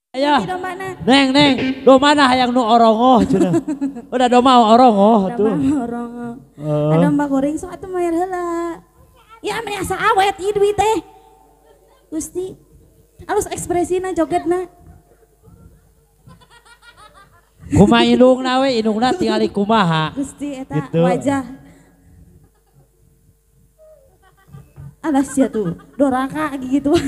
Ya. Neng, neng, do mana hayang nu orongoh cenah. Udah domba orongoh tuh. Domba orongoh. Ada domba goreng sok atuh mayar heula. Ya meni asa awet ieu duit teh. Gusti. Alus ekspresina jogetna. Kumaha indungna we, indungna tingali kumaha. Gusti eta gitu. Wajah. Alas sia tuh, doraka gituan.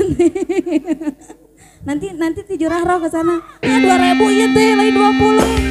Nanti nanti tijurah roh ke sana. Ya 2000 ieu teh lain 20.